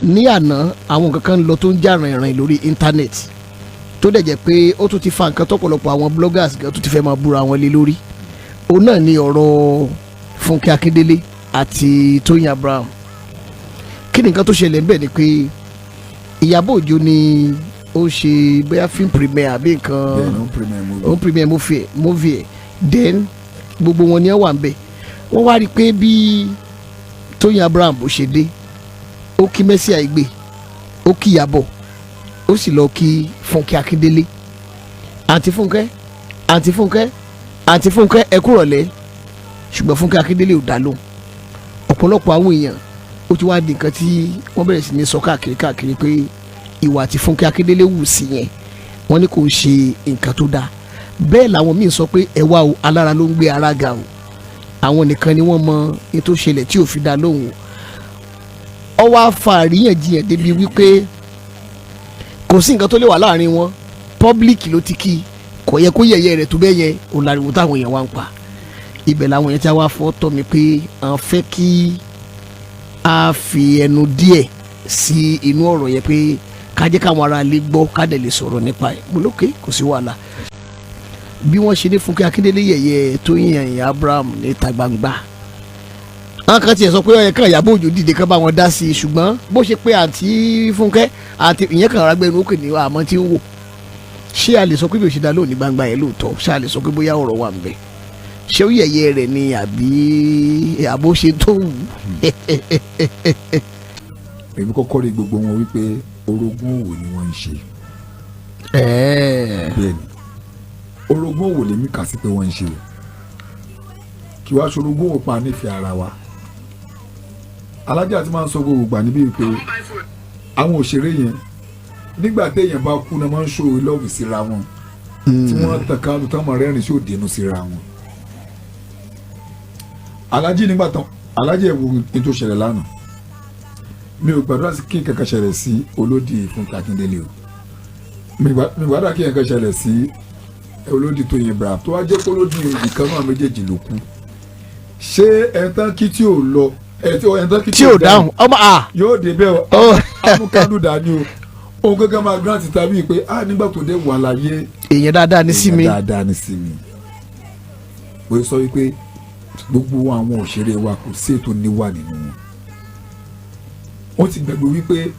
Ní àná, àwọn nǹkan kan ń lọ tó ń jà rìnrìn lórí internet, tó dẹ̀ jẹ́ pé ó tún ti fa nǹkan tọ́pọ̀lọpọ̀ àwọn bloggers gan tó ti fẹ́ máa búra wọn lé lórí. Òun náà ni ọ̀rọ̀ Fúnkẹ́ Akíndélé àti Tóyìn Abraham. Kí ni nǹkan tó ṣẹlẹ̀ ńbẹ̀ ni pé Ìyábọ̀ Òjó ni ó ṣe bóyá film premiere àbí nǹkan. Bẹ́ẹ̀ ni, ó ń premiere movie. Ó ń premiere movie ẹ̀. Then gbogbo wọn ni wọ́n wà ńbẹ̀. Wọ́n wá rí i pé bí Tóyìn Abraham bó ṣe dé, ó kí Mercy Aigbe, ó kí Ìyábọ̀, ó sì lọ kí Fúnkẹ́ Akíndélé. "Àǹtí Fúnkẹ́, Àǹtí Fúnkẹ́, Àǹtí Fúnkẹ́, ẹ kúrọ̀lẹ́." Ṣùgbọ́n Fúnkẹ́ Akíndélé ò dá lóhùn. Ọ̀pọ̀lọpọ̀ àwọn èèyàn, ó ti wá di nǹkan tí wọ́n bẹ̀rẹ̀ sí ní sọ káàkiri káàkiri pé ìwà tí Fúnkẹ́ Akíndélé wù sí yẹn, wọ́n ní kò ṣe nǹkan tó dáa. Bẹ́ẹ̀ làwọn míín sọ pé ẹ wá o, alára ló ń gbé ara ga o, àwọn nìkan ni wọ́n mọ ní tó ṣẹlẹ̀ tí ò fi dá lóhùn o. Ó wá fa àríyànjiyàn débi wípé kò sí nǹkan tó lè wà láàrin wọn. Public ló ti kí, kò yẹ kó yẹ̀yẹ́ rẹ̀ tó bẹ́ẹ̀ yẹn. Òun láriwo táwọn èèyàn wá ń pa. Ibẹ̀ làwọn èèyàn tí wá fọ́ tọ́ mi pé àwọn fẹ́ kí a fi ẹnu díẹ̀ sí inú ọ̀rọ̀ yẹn, pé ká jẹ́ káwọn ará ilé gbọ́, ká dẹ̀ lè sọ̀rọ̀ nípa ẹ̀. Mo lókè, kò sí wàhálà. Bí wọ́n ṣe ní Fúnkẹ́ Akíndélé yẹ̀yẹ́ Tóyìn Abraham níta gbangba, àwọn kan tiẹ̀ sọ pé ó yẹ kán Ìyábọ̀ Òjó dìde, kán bá wọn dá sí i. Ṣùgbọ́n bó ṣe pé Àǹtí Fúnkẹ́ àti ìyẹn kan rágbẹ́nu ó kè ní àmọ́ tí ń wò, ṣé a lè sọ pé bí o ṣe dá lónìí gbangba yẹn lóòótọ́, ṣé a lè sọ pé bóyá ọ̀rọ̀ wà ń bẹ̀, ṣé ó yẹ̀yẹ́ rẹ̀ ni àbí àbó ṣe tó wù ú? Èmi kọ́kọ́ rí gbogbo wọn wípé orogún òwò ni wọ́n ń ṣe. Bẹ́ẹ̀ ni, orogún òwò lèmi kà sí pé wọ́n ń ṣe o. Kí wàá ṣorogún òwò pa nífẹ̀ẹ́ ara wa. Alájà ti máa ń sọ gbogbo ìgbà níbí pé àwọn òṣèré yẹn, nígbà téèyàn bá kú náà, máa ń show love síra wọn, tí wọ́n tàn ká tán mọ̀ rẹ́rìn sí òdenu síra wọn. Alájì, nígbà tán alájì ẹ̀ wo ní tó ṣẹlẹ̀ lánàá, mi ò gbàdúrà sí kí nǹkan kan ṣẹlẹ̀ sí olódì Fúnkẹ́ Akíndélé o. Mi gbàdúrà kí nǹkan ṣẹlẹ̀ sí olódì Tóyìn Abraham. Tó wá jẹ́ pé olódì ìkan náà méjèèjì ló kú, ṣé ẹ̀ńtán kí tí ò lọ, ẹ̀ńtán kí tí ò dáhùn ọmọ a. Yóò dé bẹ́ẹ̀ o. Oh. Amúkádù dání o. Òun gángan máa grant tàbí pé a nígbà tó dé wà láyé. Èèyàn dáadáa ní sí mi. Èèyàn dáadáa ní sí mi. Bóyá sọ wípé gbogbo àwọn òṣèré wa, kò sí ètò níwà nínú wọn. Wọ́n ti gbàgbé wípé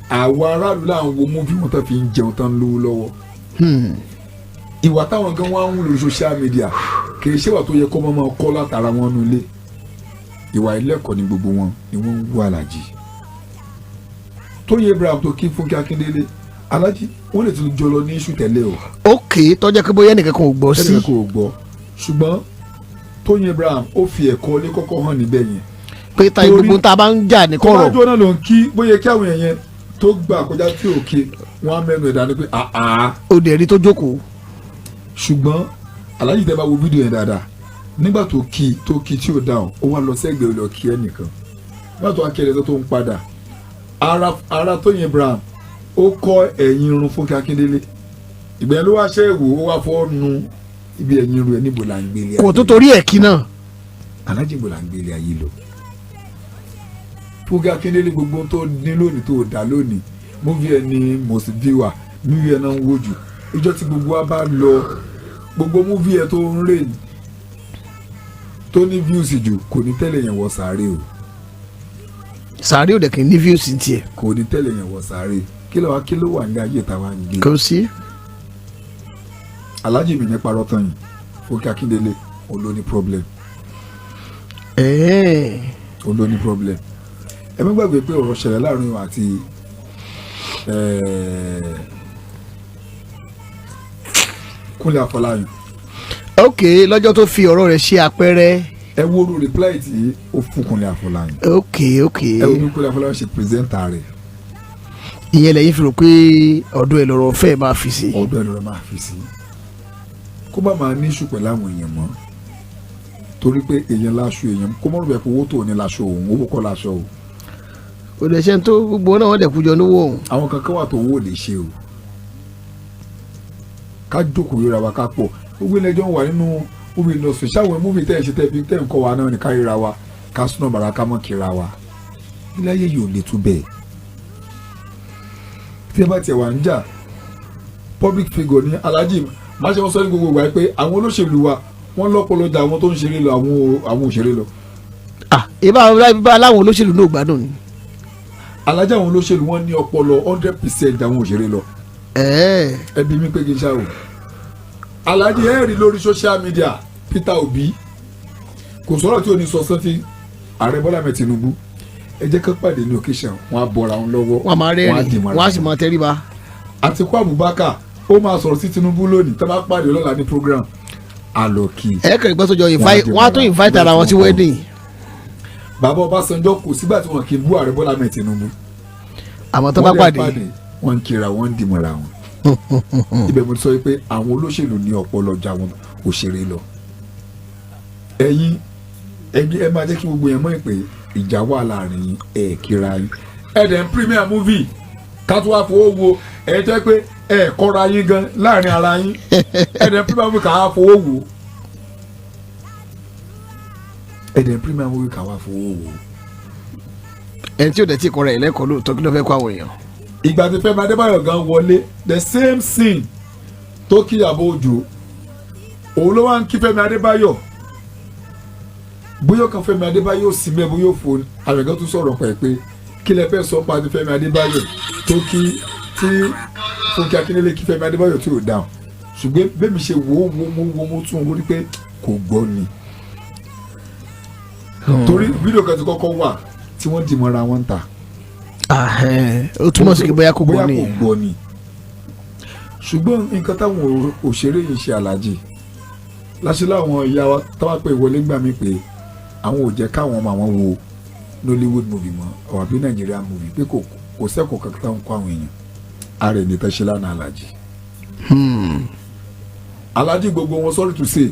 àwọn aráàlú làwọn wo movie wọn tán fi ń jẹun tán lówó lọ́wọ́. Ìwà táwọn gan wá ń wù lórí social media kì í ṣe ìwà tó yẹ kó máa kọ́ látara wọn nulẹ̀. Ìwà ẹlẹ́kọ̀ọ́ ni gbogbo wọn ni wọ́n ń wú. Àlàjì Tóyìn Abraham tó kí Fúnkẹ́ Akíndélé, alájí, wọ́n lè tún jọ lọ ní iṣu tẹ́lẹ̀ o. Ok, tọ́jà pé bóyá ẹnìkan kan ò gbọ́ sí. Ẹnìkan kò gbọ́, ṣùgbọ́n Tóyìn Abraham ó fi ẹ̀kọ́ ilé kọ́kọ́ hàn níbẹ̀ yẹn. Pé ta gbogbo tá a bá ń jà ní tó bá kọ̀rọ̀. jóná ló ń kí, bóyá kí àwọn èèyàn yẹn tó gbà kọjá tí òkè wọn á mẹ́nu ẹ̀dá ni pé àá. Ó dẹ̀ rí tó jókòó. Ṣùgbọ́n alájí, tẹ́ bá wo fídíò yẹn dáadáa, nígbà tó kí tí ò dáhùn, ó wá lọ sẹ́gbẹ̀ẹ́, lọ kí ẹnìkan. Nígbà tó wá kí ẹnìkan tó ń padà, ara Tóyìn Abraham ó kọ́ ẹ̀yìn irun Fúnkẹ́ Akíndélé. Ìgbà yẹn ló wá ṣe èwò, ó wá fọ́ nu ibi ẹ̀yìn irun ẹ̀. Níbo là ń gbélé ayé? Kò tó torí ẹ̀ kí náà. Alájí, níbo là ń gbélé ayé lọ? Fúnkẹ́ Akíndélé, gbogbo tó ní lónìí, tó dá lónìí, movie ẹ̀ ní most viewer, movie ẹ̀ náà ń wò jù. Ìjọ tí gbogbo wa bá lọ, gbogbo movie ẹ̀ tó ń rè tó ní views jù, kò ní tẹ́lẹ̀ yẹn wọ sàárè o. Sàárè ò dẹ̀ kì í ní views tiẹ̀. Kò ní tẹ́lẹ̀ yẹn wọ sàárè. Kí ló wá, kí ló wà ní ayé táwa ń gbé? Kò sí. Alájì, mi ní parọ́ tán yìí, Fúnkẹ́ Akíndélé òun ló ní problem. Òun ló ní problem. Ẹ má gbàgbé pé ọ̀rọ̀ ṣẹlẹ̀ láàrin òun àti Kúnlé Afọláyàn. Ok, lọ́jọ́ tó fi ọ̀rọ̀ rẹ̀ ṣe àpẹẹrẹ. Ẹ wo orú reply tí ó fún Kúnlé Afọláyàn. Ẹ wo bí Kúnlé Afọláyàn ṣe present rẹ̀. Ìyẹn lẹ́yìn fi rò pé ọ̀dọ̀ ẹ̀ lọ́rọ̀ fẹ́ máa fi sí. Ọ̀dọ̀ ẹ̀ lọ́rọ̀ máa fi sí, kó bá máa ní issue pẹ̀lú àwọn èèyàn mọ́, torí pé èèyàn láṣọ èèyàn, kó mọ̀ rò bẹ́ẹ̀ pé owó tó ní láṣọ òun, owó kọ́ láṣọ o. Kò dẹ̀ ṣe tó gbogbo náà, wọ́n dẹ̀ kú jọ níwó òun. Àwọn kankan wà tó owó lè ṣe o. Ká jókòó ríra wa, ká pọ̀. Gbogbo ilé ẹjọ́ ń wà nínú movie industry, ṣáwọn movie tẹ́ ẹ̀ ṣe, tẹ́ fi tẹ́ ń kọ́ wa náà ní ká ríra wa, ká súná bàrà, ká mọ̀ kíra wa. Ilé ayé yìí ò lè tún bẹ́ẹ̀. Tí ẹ bá tiẹ̀ wà ń jà, public figure ní Alhaji. Má ṣe wọ́n sọ ní gbogbo ìgbà pé àwọn olóṣèlú wa, wọ́n lọ́pọlọ jà àwọn tó ń ṣeré lọ, àwọn òṣèré lọ. Ah, ìbá aláwọn olóṣèlú náà gbádùn ni. Alhaji, àwọn olóṣèlú, wọ́n ní ọpọlọ 100% àwọn òṣèré lọ. Ẹbí mi pé kí n ṣá o, Alhaji, ẹ rí lórí social media, Peter Obi kò sọ̀rọ̀ tí ò ní sọ sọ́tí ààrẹ Bọ́lá Ahmed Tinubu. Ẹ jẹ́ ká pàdé ní occasion, wọn á bọ̀ra wọn lọ́wọ́, wọ́n máa á rẹ́rìn, dì mọ́ra. wọ́n á sì máa tẹríba. Àtikú Abubakar, ó máa sọ̀rọ̀ sí Tinubu lónìí, tá a bá pàdé lọ́la ní program àlọ́kì. Ẹ kàn gbọ́ sọ́jọ́ Wọ́n á invite dì wọ́n á tún mọ́ra. invite ara wọn sí wedding. Bàbá Ọbásanjọ́, kò sígbà tí wọn kì í bú ààrẹ Bọ́lá Ahmed Tinubu. Àmọ́ tó bá Wọ́n dẹ̀ pàdé, wọ́n ń kíra, wọ́n ń dì mọ́ra wọn. Ibẹ̀ mo ti sọ pé àwọn olóṣèlú ní ọpọlọ ju àwọn òṣèré lọ. Ẹ̀yin ẹbí, ẹ máa jẹ́ kí gbogbo yẹn mọ̀ pé ìjà wà láàrin yín, ẹ̀ kíra yín, ẹ̀ dẹ̀ ń premiere movie, ká tó wá fowó wo ẹ̀ jẹ́ pé ẹ̀ kọ́ra yín gan láàrin ara yín, ẹ̀ dẹ̀ ń premiere movie ká wá fowó wo, ẹ̀ dẹ̀ ń premiere movie ká wá fowó wo. Ẹni tí ò dẹ̀ tí kọ́ rẹ̀ lẹ́kọ̀ọ́ lóòótọ́, kí ló fẹ́ kó àwọn èèyàn? Ìgbà tí Fẹ́mi Adébáyọ̀ gan wọlé, the same scene tó kí Ìyábọ̀ Òjó, òun ló wá ń kí Fẹ́mi Adébáyọ̀. Bóyá kan Fẹ́mi Adébáyọ̀ sì mẹ́, bóyá òfò àrẹ̀gán tún sọ̀rọ̀ pẹ̀ pé kí lẹ fẹ́ sọ pa ti Fẹ́mi Adébáyọ̀ tó kí, tí Fúnkẹ́ Akíndélé kí Fẹ́mi Adébáyọ̀ tí ò dáhùn. Ṣùgbọ́n bẹ́ẹ̀ mi ṣe wò ó, wo mo wo mo tún wọ́n rí pé kò gbọ́ ni, torí fídíò kan ti kọ́kọ́ wà tí wọ́n dì mọ́ra wọn ta. Ah, ó túmọ̀ sí pé bóyá kò gbọ́ Bóyá ni. kò gbọ́ ni. Ṣùgbọ́n nǹkan táwọn òṣèré yìí ṣe, aláàjì, láṣẹ láwọn ìyá wa táwa pé ìwọlé gbà mí pé àwọn ò jẹ́ káwọn ọmọ àwọn wo Nollywood movie mọ́ ọ̀ àbí Nigerian movie, pé kò sẹ́kọ̀ọ́ kankan táwọn kọ́ àwọn èèyàn. Ara ẹ̀ ní tẹ́ ṣe lánàá, aláàjì. Aláàjì, gbogbo wọn, sorry to say,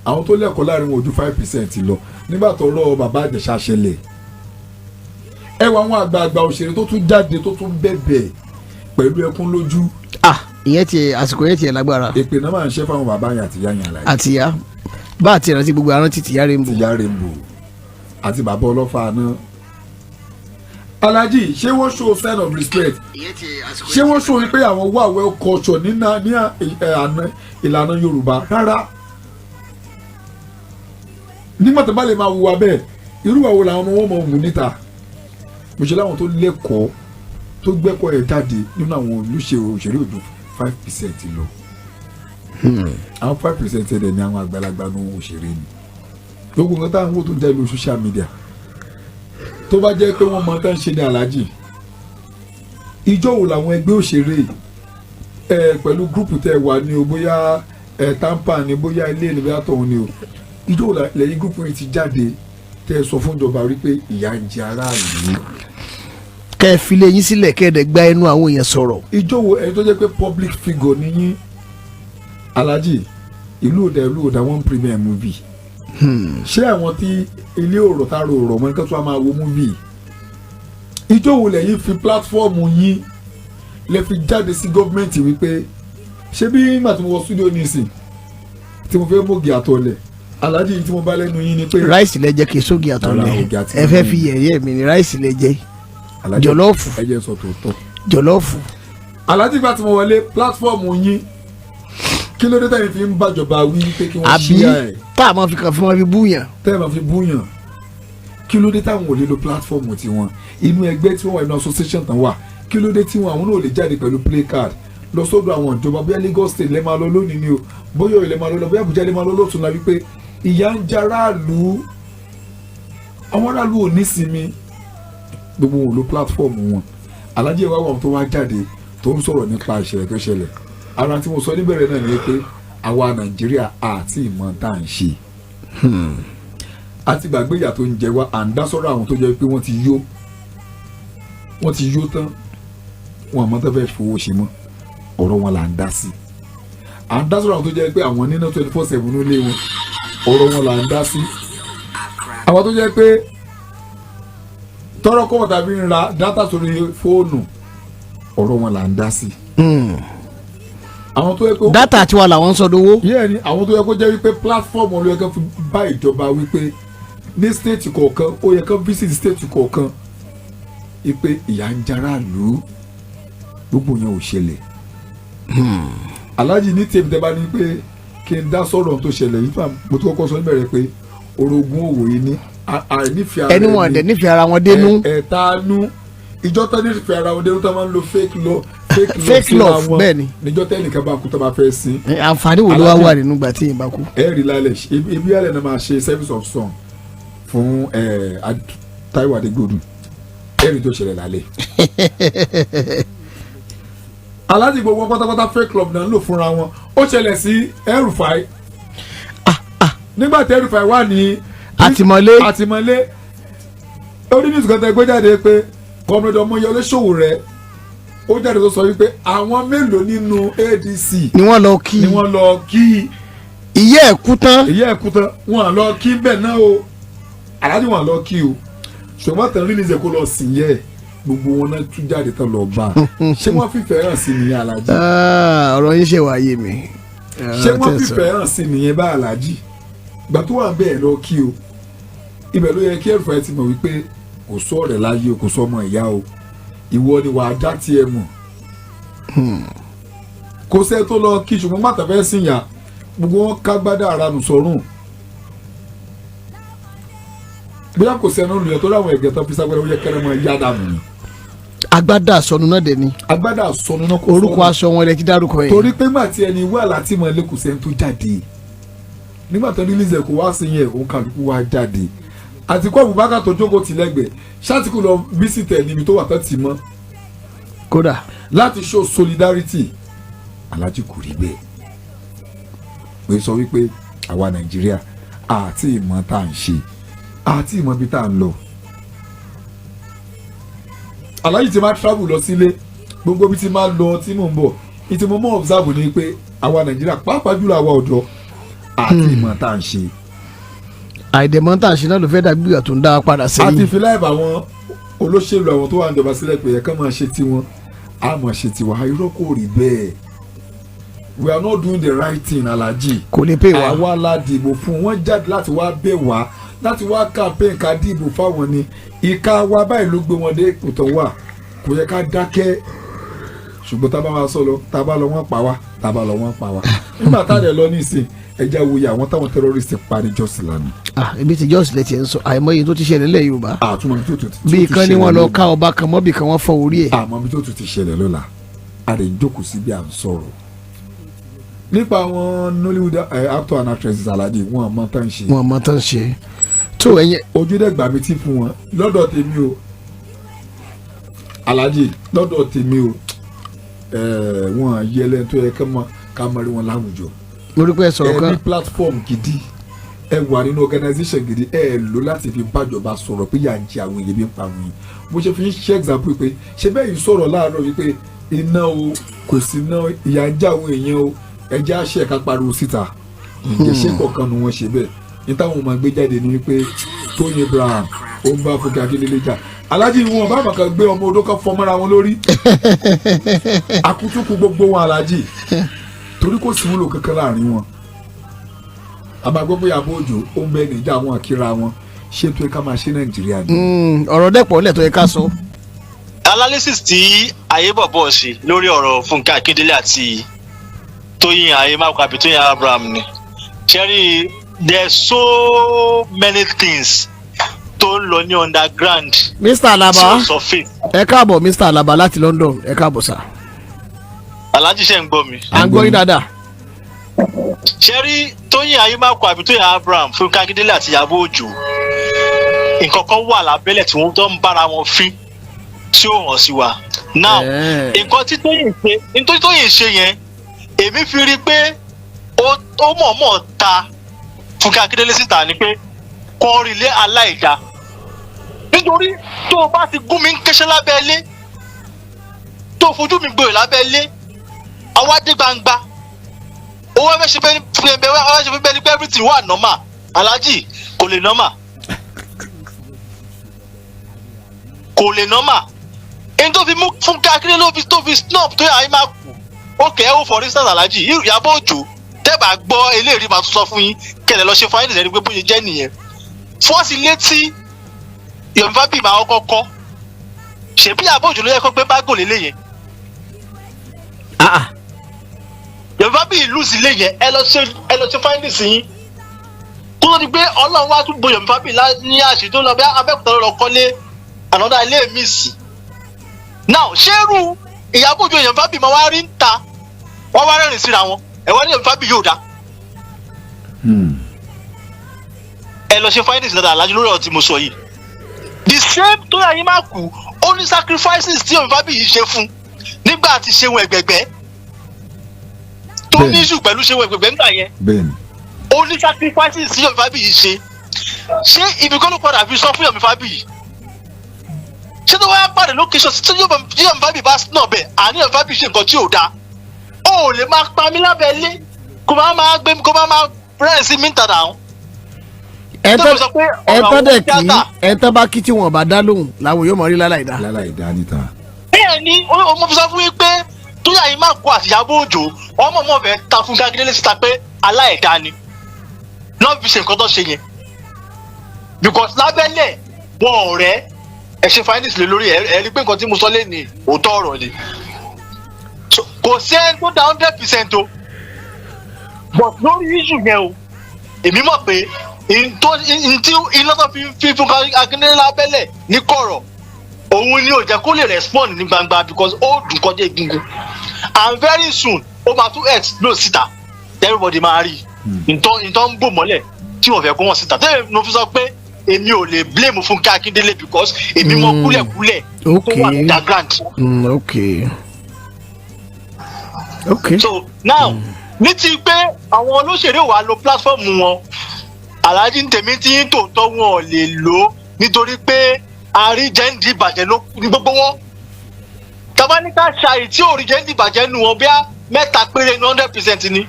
àwọn tó lẹ́kọ̀ọ́ láàrin wọn ò ju 5% lọ. Nígbà tó rọ bàbá Ìjẹ̀ṣà ṣẹlẹ̀, ẹ wọ àwọn àgbààgbà òṣèré tó tún jáde, tó tún bẹ̀bẹ̀ pẹ̀lú ẹkún lójú. Ah, ìyẹn tiẹ̀, àsìkò yẹn tiẹ̀ lágbára. Èpè náà máa ń ṣe fáwọn bàbá yẹn àti ìyá yẹn, àlàyé. Àti ìyá bá àti ìrántí gbogbo arántí tìyá Rainbow. Tìyá Rainbow àti bàbá ọlọ́fà náà. Alhaji, ṣé wọ́n show sign of respect? Ṣé wọ́n show wípé àwọn wà well culture ní àná ìlànà Yorùbá? Rárá. Nígbà tó bá lè máa hùwà bẹ́ẹ̀, irú àwọn làwọn ọmọ wọn mọ̀ wù níta? Mo ṣe láwọn tó lẹ́kọ̀ọ́, tó gbẹ́kọ̀ọ́ ẹ̀ jáde nínú àwọn olùṣe òṣèré òjò 5% lọ. Àwọn 5% ẹ̀ dẹ̀ ní àwọn àgbàlagbà ní òṣèré ni. Gbogbo nǹkan táwọn wò tó ń jáde lórí social media, tó bá jẹ́ pé wọ́n mọ tán ṣe ní, aláàjì, ìjọ wo làwọn ẹgbẹ́ òṣèré ẹ pẹ̀lú group tẹ wà ní o, bóyá ẹ tampa ni, bóyá ilé ni, bóyá tọ̀hún ni o, ìjọ wo lẹ́yìn group yìí ti jáde tẹ́ ẹ sọ fún ìjọba rí pé ìyà ń jẹ aráàlú? Kẹ́ ẹ filé yín sílẹ̀, kẹ́ ẹ dẹ̀ gba ẹnu àwọn èèyàn sọ̀rọ̀. Ìjọ wo, ẹni tó jẹ́ pé public figure ní yín, aláàjì, ìlú òdà, ìlú òdà, wọ́n premiere movie. Ṣé àwọn tí ilé òrò tá ro rọ̀ mọ́ nǹkan tó wá máa wo movie? Ìjọ wo lẹ́yìn fi platform yín lẹ fi jáde sí gọ́ọ̀mẹ̀ntì wípé, ṣé bí nígbà tí mo wọ studio nísìn tí mo fẹ́ mọ̀gì àtọ̀lẹ̀, aláàjì, tí mo bá lẹ́nu yín ni pé Rice lẹ jẹ, kì í sógi àtọ̀lẹ̀. Rárá, ògì àti Ẹ fẹ́ fi yẹ̀yẹ́ mi ni, rice lẹ jẹ. Aláàjì, Jọ̀lọ́ọ̀fù. ẹ jẹ́ sọ tòótọ́. Jọ̀lọ́ọ̀fù. Aláàjì, bá ti mo wọlé platform yín, kí ló dé tẹ̀yìn fi ń bàjọba wí pé kí wọ́n Àbí ṣíà ẹ̀? Tá a máa fi kàn fún wọn fi búyàn. Tẹ́ ẹ̀ máa fi búyàn, kí ló dé táwọn ò lè lo platform tiwọn? Inú ẹgbẹ́ tí wọ́n wà, inú association tán wà, kí ló dé tí wọn àwọn náà ò lè jáde pẹ̀lú play card lọ sọ́dọ̀ àwọn ìjọba? Bóyá Lagos State lẹ́ máa lọ lónìí ni o, bóyá Ọ̀yọ́ lẹ́ máa lọ lọ, bóyá Àbújá lẹ́ máa lọ lọ́tún la, wípé ìyà ń jẹ aráàlú, àwọn aráàlú ò ní sinmi. Gbogbo wọn ò lo platform wọn. Alájẹ wa wà tó wá jáde tó ń sọ̀rọ̀ nípa ìṣẹ̀lẹ̀ tó ṣẹlẹ̀. Ara tí mo sọ níbẹ̀rẹ̀ náà ni pé àwa Nàìjíríà àti ìmọ̀ tá à ń ṣe àti gbàgbé ìyà tó ń jẹ wá. À ń dá sọ́rọ̀ àwọn tó jẹ́ pé wọ́n ti yó, wọ́n ti yó tán, wọn àmọ́ tó fẹ́ fowó ṣe mọ́, ọ̀rọ̀ wọn là ń dá sí. À ń dá sọ́rọ̀ àwọn tó jẹ́ pé àwọn níná 24/7 nílé wọn, ọ̀rọ̀ wọn là ń dá sí. Àwọn tó jẹ́ pé tọrọ kọ́wọ́ tàbí ń ra data sórí fóònù, ọ̀rọ̀ wọn là ń dá sí. Àwọn tó yẹ kó Data tiwa làwọn ń sọ dowó. Yẹ́n ni àwọn tó yẹ kó jẹ́ wípé platform wọn ló yẹ kó fi bá ìjọba wípé ní state kọ̀ọ̀kan, ó yẹ kó visit state kọ̀ọ̀kan wípé ìyà ń jara lù ú. Gbogbo yẹn ò ṣẹlẹ̀. Aláàjì, ní tèmi, tẹ́ bá ní pé kí n dá sọ̀rọ̀ ohun tó ṣẹlẹ̀ yìí, fún mo tó kọ́kọ́ sọ níbẹ̀rẹ̀ pé orogún òwò yìí ní àìnífẹ̀ẹ́ ara Ẹni wọn dẹ̀ nífẹ̀ẹ́ ara wọn dénú. Ẹ̀ẹ̀tanú ìjọ tó nífẹ̀ẹ́ ara wọn dénú, tó máa ń lo fake love, fake love Fake síra love, wọn. Bẹ́ẹ̀ ni. Níjọ́ tẹ́nìkan bá kú, tó bá fẹ́ sin. Àǹfààní wo ló wá Aláàjì. wà nínú ìgbà tí yìí bá kú? Ẹ rí lálẹ́ ibi alẹ́ náà máa ṣe service of song fún Táíwò Adégbòdù. Ẹ rí tó ṣẹlẹ̀ lálẹ́. Aláàjì, gbogbo wọn pátápátá, fake love náà ń lò fúnra wọn. Ó ṣẹlẹ̀ sí El-Rufai nígbà tí El-Rufai wà ní Àtìmọ́lé. Àtìmọ́lé. Ó ní news kan tẹ́ gbé jáde pé Comrade Ọmọyẹlé Sowore, ó jáde tó sọ wípé àwọn mélòó nínú ADC Ni wọ́n lọ kí. ni wọ́n lọ kí. Ìyá ẹ̀ kú tán. Ìyá ẹ̀kú tán, wọn à lọ kí bẹ́ẹ̀ náà o. Aláàjì, wọn à lọ kí o, ṣùgbọ́n tẹ̀ release ẹ̀ kó lọ sìn yẹ, gbogbo wọn náà tún jáde tán lọ bá a. Ṣé wọ́n fìfẹ́ hàn sí nìyẹn, Aláàjì? Ah, ọ̀rọ̀ yín ṣe wáyé mi. Ṣé wọ́n fìfẹ́ hàn sí nìyẹn bá, Aláàjì? Gbà tó wà bẹ́ẹ̀ lọ kí o, ibẹ̀ ló yẹ kí El-Rufai ti mọ̀ wípé kò sọ ọ̀rẹ́ láyé o, kò sọ ọmọ ìyá o, ìwọ ni wàá dá tiẹ̀ mọ̀. Kò sẹ́ tó lọ kí, ṣùgbọ́n bàtà fẹ́ sìn yà, gbogbo wọn ká gbádà ara nù sọ́rùn. Bóyá kò sẹ́nu lùyẹ̀ tó láwọn ẹ̀gẹ́ tó fi ságbẹ́rẹ́, ó yẹ kẹ́rẹ́ mọ́ yá dànù ni. Agbádá sọnù náà dẹ̀ ni. Agbádá sọnù náà kò Orúkọ sọnù. aṣọ wọn lẹ ti dárúkọ yẹn. Torí pé nígbà tí ẹni wà láti mọ ilé, kò sẹ́ni tó jáde. Nígbà tó release ẹ̀ kó wá sí yẹn, òun kàlùkù wá jáde. Àtìkú Abubakar tó jókòó tì lẹ́gbẹ̀ẹ́ ṣáàtìkù lọ visit ẹ̀ níbi tó wà tán tì mọ́ Kódà. láti show solidarity. Alhaji, kò rí bẹ́ẹ̀. Pé sọ wípé àwa Nàìjíríà àti ìmọ̀ tá à ń ṣe àti ìmọ̀ ibi tá à ń lọ. Alhaji, ti máa travel lọ sílé, gbogbo ibi tí máa lọ tí mò ń bọ̀, ìtì mo mọ̀ observe ni pé àwa Nàìjíríà, pàápàá jùlọ àwa ọ̀dọ́, àti ìmọ̀ tá à ń ṣe. Àìdẹ̀mọ́ tá à ń ṣe náà ló fẹ́ dàbí ìgbà tó ń dá wa padà A ti sẹ́yìn. fi láìpẹ́ àwọn olóṣèlú, àwọn tó wà níjọba sílẹ̀ pé ẹ̀ka máa ṣe tiwọn, a máa ṣe tiwa. Irọ́, kò rí bẹ́ẹ̀. We are not doing the right thing, Alhaji. Kò lè pè wá. Àwa la dìbò fún wọn, jáde láti wá bẹ̀ wá, láti wá campaign ká dìbò fáwọn ni. Ìka wa báyìí ló gbé wọn dé ipò tó wà. Kò yẹ ká dákẹ́, ṣùgbọ́n tá a bá máa sọ lọ, tá a bá lọ, wọ́n pa wá, tá a bá lọ, wọ́n pa wá. Nígbà tá a dẹ̀ lọ nísìn, ẹja wuyi àwọn táwọn terrorist pa ní Jos lánàá. Ah, ibi tí Jos lẹ tiẹ̀ ń sọ, àìmọye tó ti ṣẹlẹ̀ nílẹ̀ Yorùbá. Àtúmọ̀ ibi tó tún ti Bí kan ní ṣẹlẹ̀ wọ́n lọ lónìí. ká ọba kan mọ́bì kan, wọ́n fọ́ orí ẹ̀. Àmọ́ ibi tó tún ti ṣẹlẹ̀ lọ́la, a lè jókòó sí bí à ń sọ̀rọ̀ nípa àwọn Nollywood actor and actresses. Alhaji, wọn àmọ́ tán ṣe. Wọn mọ tán ṣe tó ẹ̀yẹ. Ojú dẹ̀ gbà mí tí fún wọn lọ́dọ̀ tèmi o. Alhaji, lọ́dọ̀ tèmi o, wọn yẹlẹ tó yẹ ká mọ rí wọn láwùjọ. Mo rí pé ẹ sọ̀rọ̀ Ẹ kan. ní platform gidi, ẹ wà nínú organisation gidi, ẹ lò láti fi bájọba sọ̀rọ̀ pé yà ń jẹ àwọn èèyàn, bí ń pa àwọn èèyàn. Mo ṣe fi ń ṣe example pé ṣe bẹ́ẹ̀ yìí sọ̀rọ̀ láàárọ̀ wípé iná o, kò sí iná, ìyà ń jẹ àwọn èèyàn o, ẹ jẹ́ àṣẹ ká pariwo síta. Ǹjẹ́ ṣé kọ̀ọ̀kan nu wọn ṣe bẹ́ẹ̀ ní táwọn máa gbé jáde ní wípé Tóyìn Abraham ó ń bá Fúnkẹ́ Akíndélé jà? Aláàjì, wọn bá bàkà gbé ọmọ odó kan fọmọ́ra wọn lórí akutuku gbogbo wọn, Aláàjì, torí kò sí wúlò kankan láàrin wọn. Àbágbọ́ pé Ìyábọ̀ Òjó ó ń bẹ níjà, àwọn àkírà wọn ṣètò ẹ̀ ká máa ṣe Nàìjíríà ni. Ọ̀rọ̀ dẹ́pọ̀ lẹ̀ tó yẹ ká sọ. Analysis tí Ayébọ̀bọ̀ ṣe lórí ọ̀rọ̀ Fúnkẹ́ Akíndélé àti Tóyìn Ayémákù àbí Tóyìn Abraham ni ṣẹ́rí, there's so many things tó ń lọ ní underground Mr tí Alaba. ó surface. Ẹ káàbọ̀, Mr Alaba láti London, ẹ káàbọ̀ sir. Alhaji, ṣe ń gbọ́ mi? À ń gbọ́ yín dáadáa. Ṣẹ́rí, Tóyìn Ayémákù àbí Tóyìn Abraham, Fúnkẹ́ Akíndélé àti Ìyábọ̀ Òjó, nǹkan kan wà lábẹ́lẹ̀ tí wọ́n tó ń bára wọn fín tí ó hàn sí wa now. Nǹkan tí Tóyìn ṣe, nítorí Tóyìn ṣe yẹn, èmi fi rí i pé ó mọ̀ọ́mọ̀ ta Fúnkẹ́ Akíndélé síta ni pé kọ́ rí ilé aláìda, nítorí tó o bá ti gún mi ń kéṣẹ́ lábẹ́ ilé, tó o fojú mi gboyè lábẹ́ ilé, àwa dé gbangba, ó wá fẹ́ ṣe bẹ́ẹ̀ ni, wá fẹ́ ṣe bẹ́ẹ̀ ni pé everything wà normal. Alhaji, kò lè normal, kò lè normal. Ẹni tó fi mú Fúnkẹ́ Akíndélé ló fi tó fi snub tó yà á máa kú. Ok, ẹ wo for instance, Alhaji, Ìyábọ̀ Òjó, tẹ́bà gbọ́ eléyìí, máa tún sọ fún yín kẹlẹ̀ lọ ṣe fáyín ẹni pé bóyá jẹ́ nìyẹn. Fọ́ọ̀sì létí Yomi Fabiyi máa kọ́kọ́ kọ́, ṣèbí Ìyábọ̀ Òjó ló yẹ kó gbé bágò lélẹ̀ yẹn. Ah, ah. Yomi Fabiyi lose ilé yẹn. Ẹ lọ ṣe findings yín kó tó di pé Ọlọ́run wá tún bo Yomi Fabiyi ní àṣírí tó lọ bí Abẹ́òkúta ló lọ kọ́lé ànádá ilé mi sí. Now, ṣé irú Ìyábọ̀ Òjó, Yomi Fabiyi máa wá rí ń ta, wọ́n wá rẹ́rìn síra wọn, ẹ wá ní Yomi Fabiyi yóò dá? Ẹ lọ ṣe findings dáadáa alájú lórí ọ̀rọ̀ tí mo sọ yìí. The same Tóyìn Aimakhu, ó ní sacrifices tí Yomi Fabiyi ṣe fún nígbà tí Ṣeun Ẹ̀gbẹ̀gbẹ́ tó ní issue pẹ̀lú Ṣeun Ẹ̀gbẹ̀gbẹ́ nígbà yẹn. Ó ní sacrifices tí Yomi Fabiyi ṣe. Ṣé ibi kọ́ ló padà fi sọ fún Yomi Fabiyi? Ṣé tó wáá pàdé location tí Yomi Fabiyi bá náà bẹ̀ àní Yomi Fabiyi ṣe nǹkan tí ò dáa, ó lè máa pa mí lábẹ́ ilé, kó máa máa gbé, kó máa máa rẹ́rìn sí mi ń tàdà àwọn ẹ tó tọ́ fi sọ pé ẹ ọ̀rọ̀ tọ́ àwọn dẹ̀ kí tíátà. ẹ tọ́ bá kí tí wọn bá dá lóhùn làwọn yóò mọ̀ rí láláì dá. Láláì dá níta. Bẹ́ẹ̀ ni ó mo fi sọ fún yín pé Tóyìn Aimakhu àti Ìyábọ̀ Òjó, ọmọ ọmọ fẹ́ ta Fúnkẹ́ Akíndélé síta pé aláìda ni lọ́ọ́ fi ṣe nǹkan tó ṣe yẹn, because lábẹ́lẹ̀ wọn ò rẹ́. Ẹ ṣe findings lé lórí ẹ. Ẹ rí pé nǹkan tí mo sọ lé ní òótọ́ ọ̀rọ̀ ni. So, kò sí ẹni tó da 100% o, but lórí issue yẹn o, èmi mọ̀ pé ntí iná tó fi Fúnkẹ́ Akíndélé lábẹ́lẹ̀ ní kọ̀rọ̀, òun ni ò jẹ́ kó lè respond ní gbangba, because ó dùn kọjá egungun, and very soon ó máa tún explode síta, everybody máa rí ntọ́ ń bò mọ́lẹ̀ tí wọ́n fẹ́ kó wọ́n síta. Tẹ́lẹ̀ mo fi sọ pé èmi ò lè blame Fúnkẹ́ Akíndélé, because èmi mọ kúlẹ̀kúlẹ̀ tó wà underground. Ok. So now, ní ti pé àwọn olóṣèré wa lo platform wọn, Aláàjì ń tèmi tí ń tòótọ́, wọn ò lè lò ó nítorí pé àrí jẹ́ǹdì ìbàjẹ́ ló ní gbogbo wọn. Tabaníkà ṣàì tí ò rí jẹ́ǹdì ìbàjẹ́ nu wọn, bíá mẹ́ta péré ní 100% ni.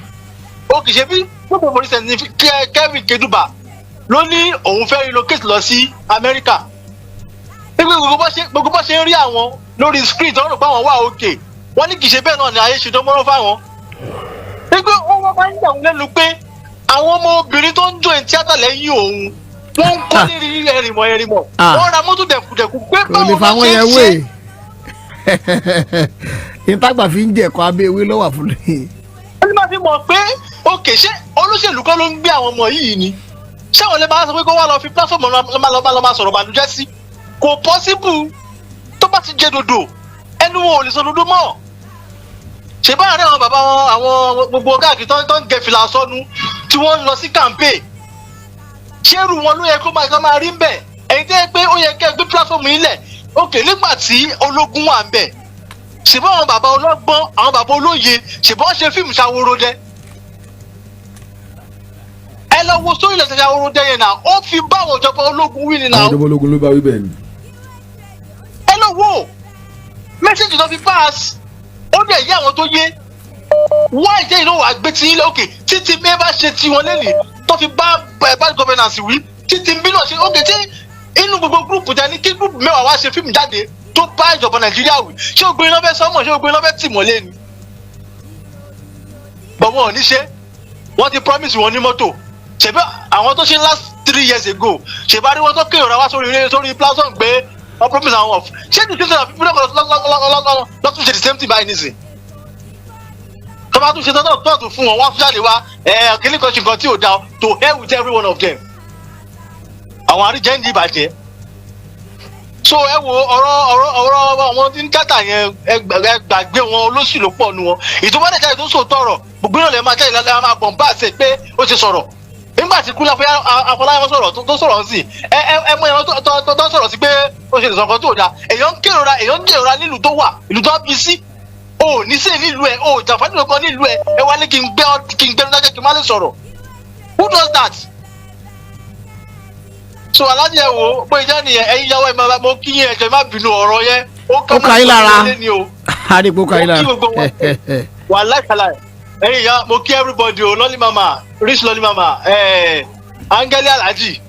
Ó kì í ṣe bí gbogbo percent ní. Kevin Keduba ló ní òun fẹ́ relocate lọ sí Amẹ́ríkà nígbà gbogbo bó ṣe ń rí àwọn lórí screen tó ń rò pé àwọn wà òkè, wọ́n ní kì í ṣe bẹ́ẹ̀ náà ni ayé ṣe dánmọ́rán fáwọn, wípé ó wọ́n máa ń yà wọ́n lẹ́nu pé àwọn ọmọ obìnrin tó ń join tíátà lẹ́yìn òun, wọ́n ń kọ́ lérí ẹ̀rìmọ̀ ẹ̀rìmọ̀, wọ́n ra mọ́tò dẹ̀kùdẹ̀kù pé Kò lè báwo fa ló wọn ṣe yẹn ń wé ṣe. Ìtagbà fi ń jẹ̀kọ́ abẹ́ ewé lọ́wọ́ fún mi. Wọ́n ní máa fi mọ̀ pé òkè, ṣé olóṣèlú kọ́ ló ń gbé àwọn ọmọ yìí ni? Ṣé àwọn lè máa sọ pé kó wá lọ fi platform lọ́ máa sọ̀rọ̀ bànújẹ́ sí? Kò possible. Tó bá ti jẹ dòdò, ẹnu wọn ò lè sọ dòdò mọ́. Ṣe bá àárẹ̀ àwọn bàbá wọn, àwọn gbogbo káàkiri tó ń gẹ fìlà sọnù tí wọ́n ń lọ sí campaign, ṣé irú wọn ló yẹ kó máa rí ń bẹ̀? Ẹ̀yin tẹ́ pé ó yẹ kẹ́ ẹ gbé platform yín lẹ̀ òkè nígbà tí ológun wà ń bẹ̀, ṣèbọn àwọn bàbá ọlọ́gbọ́n, àwọn bàbá olóye, ṣèbọn ṣe fíìmù Ṣàwòròdẹ. Ẹ lọ wo sórí ilẹ̀ Ṣàwòròdẹ yẹn náà, ó fi bá àwọn ìjọba ológun wí ni náà. Àwọn ìjọba ológun ló bá wí bẹ́ẹ̀ ni. Ẹ lọ wo message tó fi pass, ó dẹ̀ yé àwọn tó yé. Wá ìjẹ́ ìnáwó àgbẹ̀ tí ilé òkè títí bí ẹ bá ṣe tiwọn lẹ́nìí tó fi bá bad governance wí, títí bí náà ṣe òkè tí inú gbogbo group jẹ́ ní kí group 10 wá ṣe fíìmù jáde tó bá ìjọba Nàìjíríà wí, ṣé o gbé iná fẹ́ sọ́mọ̀? Ṣé o gbé iná fẹ́ tì mọ́lé ni? Bọ̀ wọn ò ní ṣe. Wọ́n ti promise wọn ní mọ́tò. Ṣèbí àwọn tó ṣe last 3 years ago, ṣèbí àríwọ́n tó kéèrò wá sórí platform pé wọ́n promise àwọn off, ṣé the same thing lọ́tún ṣe, the same thing báyìí nísìn tó bá tún ṣe tọ́tọ̀ tọ́tù fún wọn, wọ́n tún jáde wá ẹ̀ kíní kan ṣe nǹkan tí ò da. To hell with every one of them, àwọn àríjẹ́ ń di ìbàjẹ́. So ẹ wo ọ̀rọ̀ àwọn tí ń kátà yẹn, ẹ gbàgbé wọn, olóṣì ló pọ̀ nu wọn. Ìjọba dẹ̀ jáde tó sòótọ́ ọ̀rọ̀, gbogbo náà lè máa jáde lálẹ́ máa bọ̀ ń bá àṣẹ pé ó ti sọ̀rọ̀. Nígbà tí Kúnlé Afọláyàn sọ̀rọ̀ tó sọ̀rọ̀ sí ẹ ẹ ẹ mọ èèyàn tó sọ̀rọ̀ sí pé ó ṣe lè sọ̀kan tó dáa. Èèyàn ń kérora nílùú tó wà, ìlú tó bí sí, o ní sí nílùú ẹ, o jàǹfààní kankan nílùú ẹ. Ẹ wá ní kí n gbẹ dájẹ́ kí n má lè sọ̀rọ̀. Who does that? So alájẹ wo pé ìjà nìyẹn. Ẹ̀yin yàwó ẹ máa mo kí yín, ẹjọ má bínú, ọ̀rọ̀ yẹn ó Ó ka yín lára. Àdìpọ̀ ka yín lára. Mo kí gbogbo wọn wà láìkàlà. Ẹ̀yin ìyá, mo kí everybody o. Lọ́lí mama, rich lọ́lí mama, angeli, alhaji.